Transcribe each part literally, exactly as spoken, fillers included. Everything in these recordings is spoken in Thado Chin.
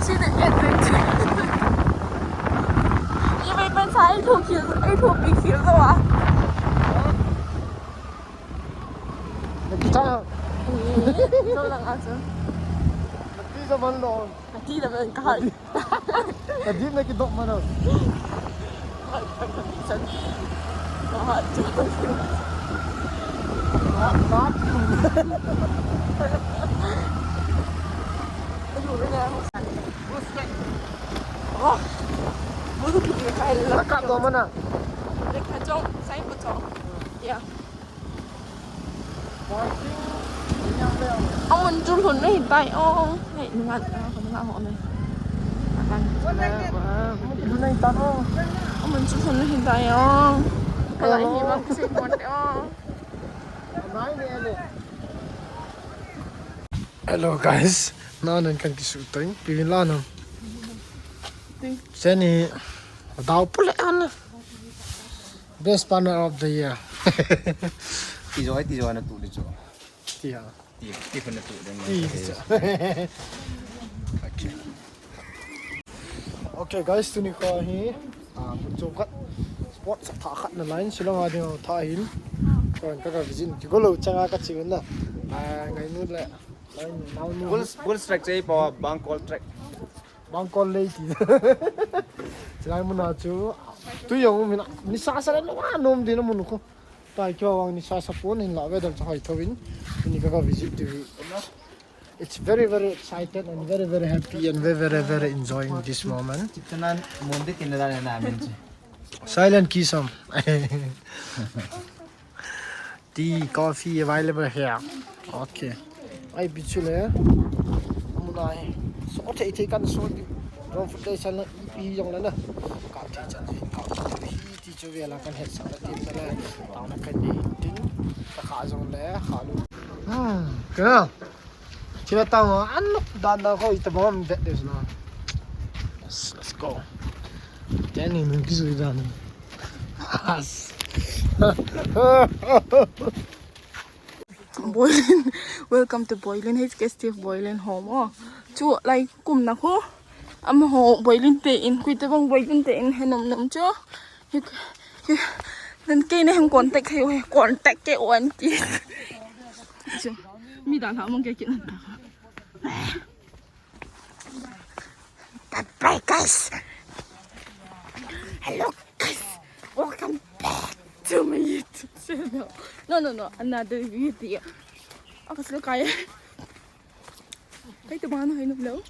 See the adventure. Even when I took you, I took you here, so ah. Kita. Ito lang aso. Mati sa man doon. Mati na man kahit. Kadip na kidok man, oh. Naka to mana. Yeah. Amun chu lhun nahi tai o. Hei, nunga, nunga ho ne. Akan. Lhun nahi tai o. Amun chu lhun nahi tai o. Kala hi bang kisei pon o. Hello guys. Nanan kan kisu toin. Pivin la no. Seni. Dau pule ana. Best partner of the year. Tijoi, tijoi na tu di chu. Tia. Ti, ti khun na tu den. Ti di chu. Okay. Okay guys, tuni kho hi, ah, mun chom khat spot sa tha khat na line Shillong a ding tha hin. Kon ka ka visit ti go lo changa ka chi na. Ah, ngai nu le. Line nau nu. Bull, bull strike chei pa bang call track. Bang call lei ti. Chilai muna chu. Tu yong min ni sa sa le wa nom din mun ko. Tai kyo wang ni sa sa pon hin la weather cha hoi thovin. Ni ka ka visit ti. It's very, very excited and very, very happy and very, very, very enjoying this moment. Chitana mon de tin da na min chi. Silent kisam. Tea, coffee available here. Okay. Ai, bichule. Amunai. So, thei thei kan so di. Drone footage na ipi jong la na. Ka thei chan hin ka. Hi ti chu vela kan het sa la tin na la. Ta na kan ni tin. Ta kha jong le, kha lu. Ah, ka. China tang an dan da ko ita bom vet de na. Yes, let's go. Then ni mun ki zui dan. Boilin, welcome to Boilin. Hey, guys, Steve Boilin home. Oh, chu lai kum na khu. Am ho Boilin te in, kui te bang Boilin te in he nom nom chu. Hi, hi, nan ke ne hem contact he, contact ke on ki. Chu, mi dan ha mong ke ki nan ta. Bye bye, guys. Hello, guys. Welcome back to my YouTube channel. No, no, no. Another video. Akas lo kaya. Kay tabana kayo na lo.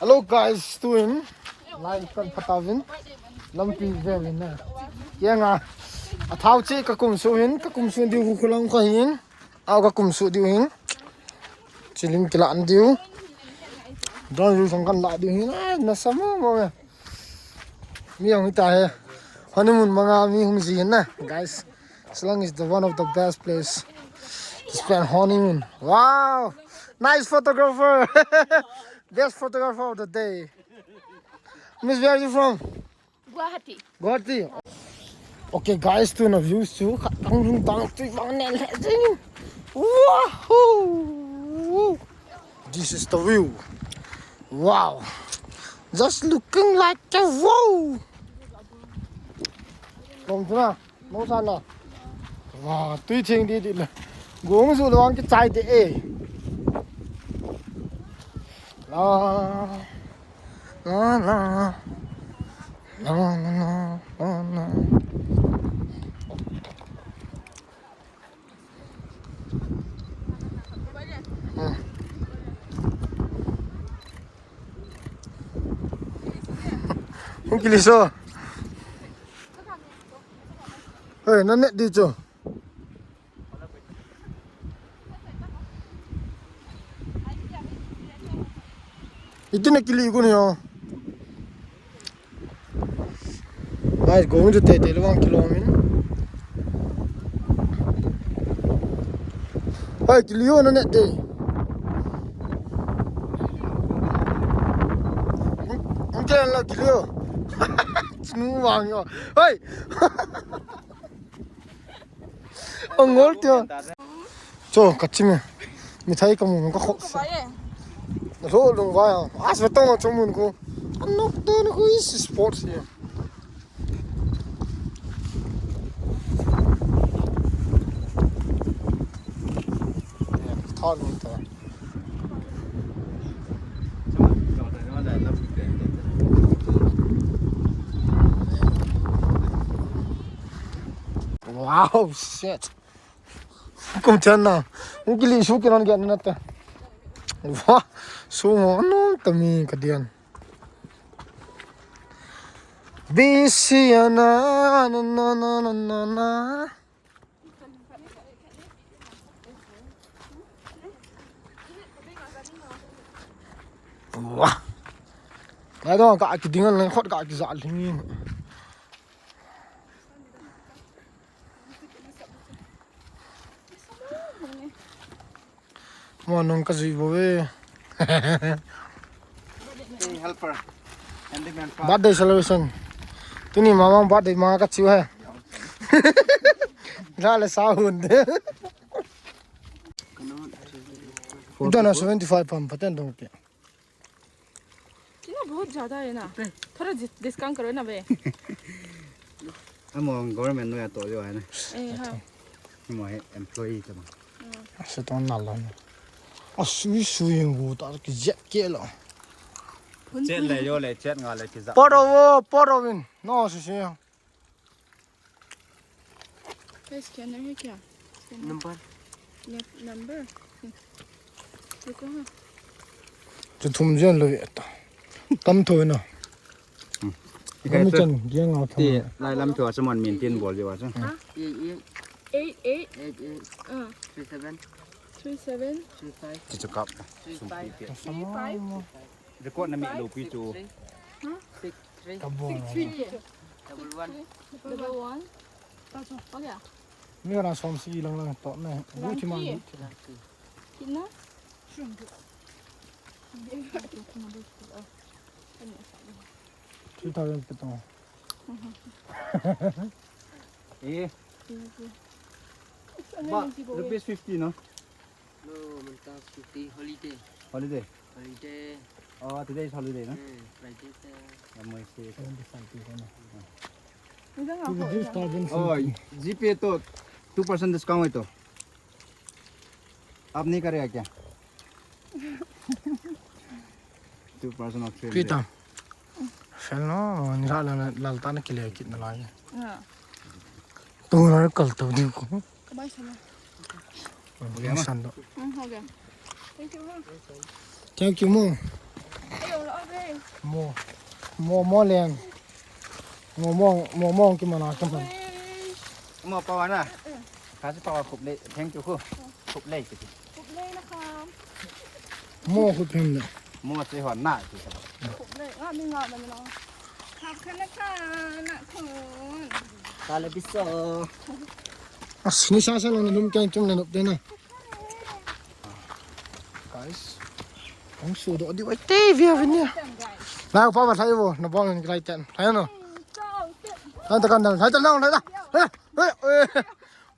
Hello, guys. Tuin. Live kan patawin. Lampi vevin na. Kaya nga. Athaw chi kakumsuhin. Kakumsuhin di hukulang kahin. Aw, kakumsu diu hin. Chiling kila an diu. Don yu song kan la diu hin. Ai, nasa mo mo ya. Mi hong hita he. Honeymoon manga mi hung ji hin na, guys. Shillong is the one of the best place to spend honeymoon. Wow. Nice photographer. Best photographer of the day. Miss, where are you from? Guwahati. Guwahati. Okay, guys, tuna views chu khat tang lung tang tui vang nen le jing. Wahoo! This is the view. Wow. Just looking like a wow. Nom tuna, nom sana. Wow, tui thing di di le. Gong su lo ang ki chai de e. La. La, la. La, la, la, la, la. Hmm. Hung kiliso. Hey, na net di chu. Iti na kili ko niyo. Guys, going to tete luang kilo min. Hey, kili yo na net de. Ang kaya la kili yo. Sinu wang yo. Hey. Ang ngol tiyo. Cho, ka chim e. Mithai ka mu ka khop sa. Ka vai e. Lo lung vai. As va tong cho mun ko. Anok to no ko is sports e. Tha nun ta. Wow, shit. Kum chan na. Ung kili su kiran gyan na ta. Wah, su mo no tami kadian. Bisi ana na na na na na. Wah. Ka dong ka kiding lang khot ka kija ling. Mo nung ka jui bo ve. Hey, helper. Handyman pa. Birthday celebration. Tuni mama birthday ma ka chiu he. La le sa hun de. Ito na seventy five pam paten dong ke. कितना बहुत ज्यादा है ना। थोड़ा डिस्काउंट करो ना बे। हम government no या तो जो है ना। ए हाँ। हम है एम्प्लॉई तो। Ase ton na lo. A sui sui ngu ta ki jet ke lo. Jet le yo le jet nga le ki za. Poro wo poro win. No si si. ये स्कैनर है क्या? स्कैनर। नंबर। ने-, नंबर? हम्म। रुको हाँ। Chu thum jen lo ve ta. Tam tho na. Hmm. Lam chan, dia nga tham. Ti, lai lam tho a samon min tin bol je wa chu. हाँ? ये, ये। Eight eight. Eight eight. हाँ। Three seven. Three seven. Three five. Ti chu kap. Three five. Three five. Record na mi lo pi chu. Six three. Ka bol. Six three. Double one. Double one. हो गया। मेरा सॉन्ग सी lung lung तो मैं वो थी मांगी। कितना? Three thousand पे तो। ए। बा, रुपीस फिफ्टी ना? No, mentah cuti holiday. Holiday? Holiday. Oh, today is holiday, no? Hmm, Friday te. Ramai si. Oh, G P to two percent discount hai to. Aap nahi karega kya? Two percent off. Pita. Fel no, ni la la la ta na kile kit na la. Tu na kal to di ko. Kamai sama. Sando. Hmm, ho gaya. Thank you, ha. Thank you, mo. Ayo, la ave. Mo. Mo, mo leng. Mo, mo, mo, mo, ki mana, ki mana. Mo, pa wana. Kasi pa wa khup le. Thank you, khu. Khup le, kiti. Khup le na kham. Mo khup hem le. Mo che ho na, kiti. Khup le. Nga mi nga ma ni no. Khap khan na khan na khun. Kala biso. As, ni sa sa lang na lum kyan tum na nup din na. Guys. Ang sudo di wa te via vinya. Na pa ba thayo na bong ni klai tan. Thayo no. Thayo ta kan ta. Thayo ta na. Thayo ta. Hey, hey, hey.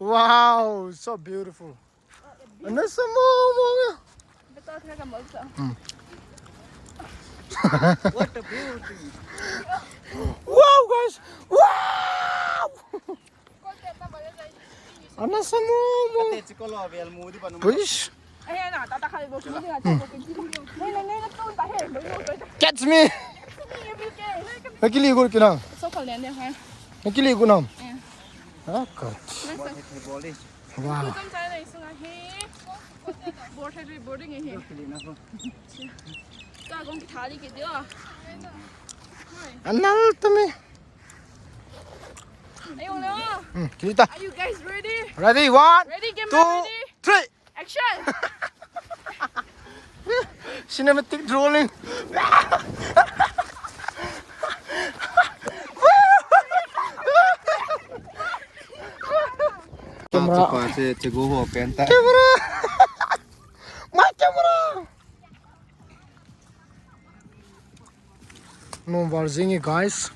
Wow, so beautiful. Ano sa mo mo. Hmm. What a beauty. Wow, guys. Wow. Ana sa mo mo. Ate chikolo avel mu di panu. Push. Ayan na, tatakhali bo. Catch me. Nakili gol kina. So kal ne ha. Nakili gol nam. Ha, kat. Wow. Boarding hi. Ka gong ki thali ki dio. Anal tumi. Ayun na. Hmm, kita. Are you guys ready? Ready, one, ready, game two, ready? Three. Action. Cinematic drooling. Camera. Camera. My camera. No, Varzingi, guys.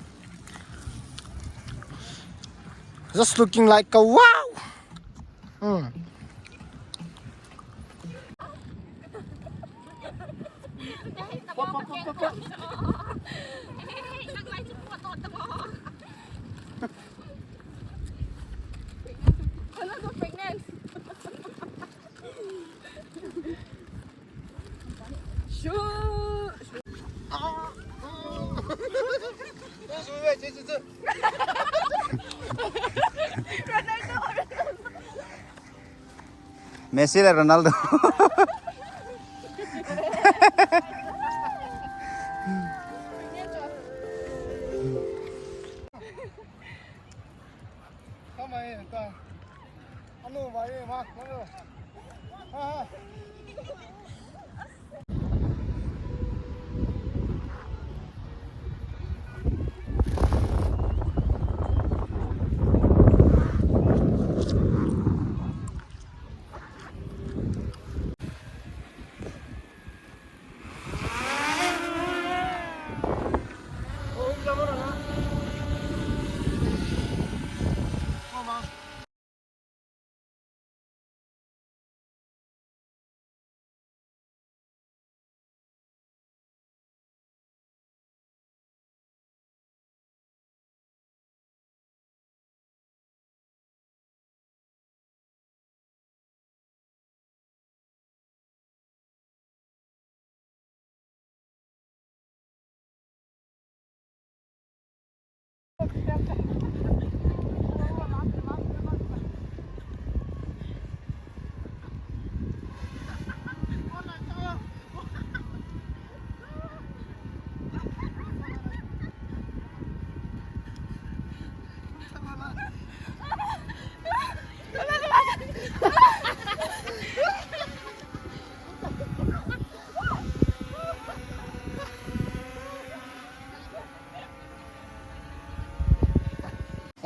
Just looking like a wow. Hmm. Another pregnant. Shoot. Messi le Ronaldo.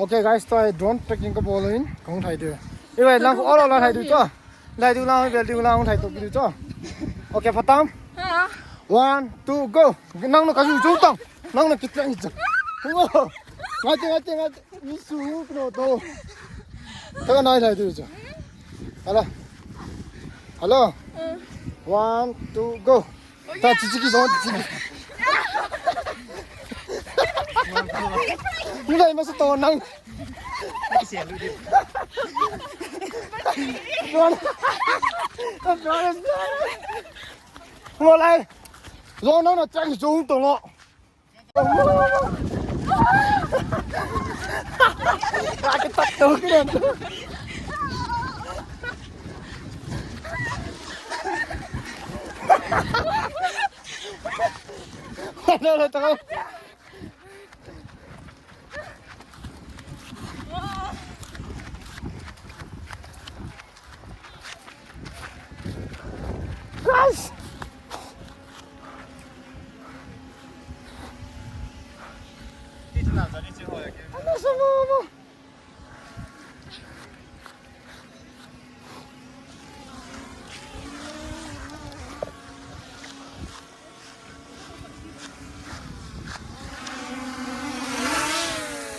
Okay guys, tua hi drone trekking kabol in, kahung thai diu. Iwei lang ko olo la thai diu to. Lai diu lang, vel diu lang, thai to diu to. Okay, phatam. Ha. One, two, go. Nang na kasu su tang. Nang na kitlang ita. Ngai te, ngai te, ngai te. Ni su no to. Taga nai thai diu to. Hello. Hello. One, two, go. Ta chi chi ki zong chi chi. Ni lai ma sa to nang. Mo lai. Zong nang na chang zong to lo. Guys!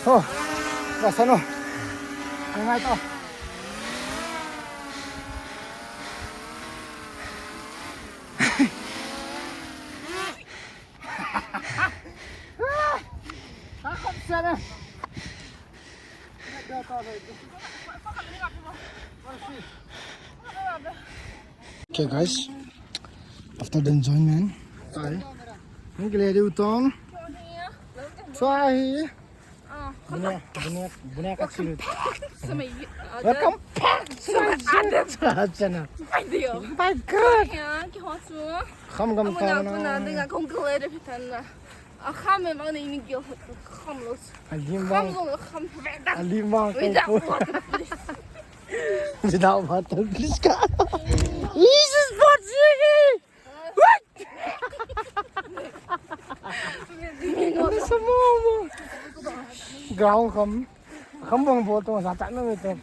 Ho, ba sano. Ngai to. Okay guys, after the enjoyment, tai nang kile diu ton. Try. Bunya, bunya, bunya ka chilu. Welcome back to my YouTube channel. My God. Kham gam ta na. Akham me bang nei ni gel kham lo. Alim bang. Kham lo kham. Alim bang. Without water, please. Without water, please ka. Jesus, what? Ground kham. Kham bang bol to za ta na me to.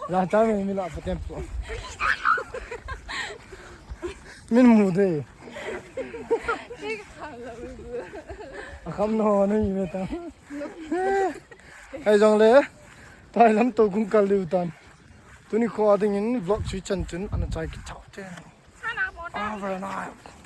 Za ta me mi la pa tempo. Min mu de. Akham no no i ve ta. Hai jong le. Tai lam to kung kal liu tan. Tuni kho a dingin vlog chu hichan chun ana chai kit tau te. Overnight.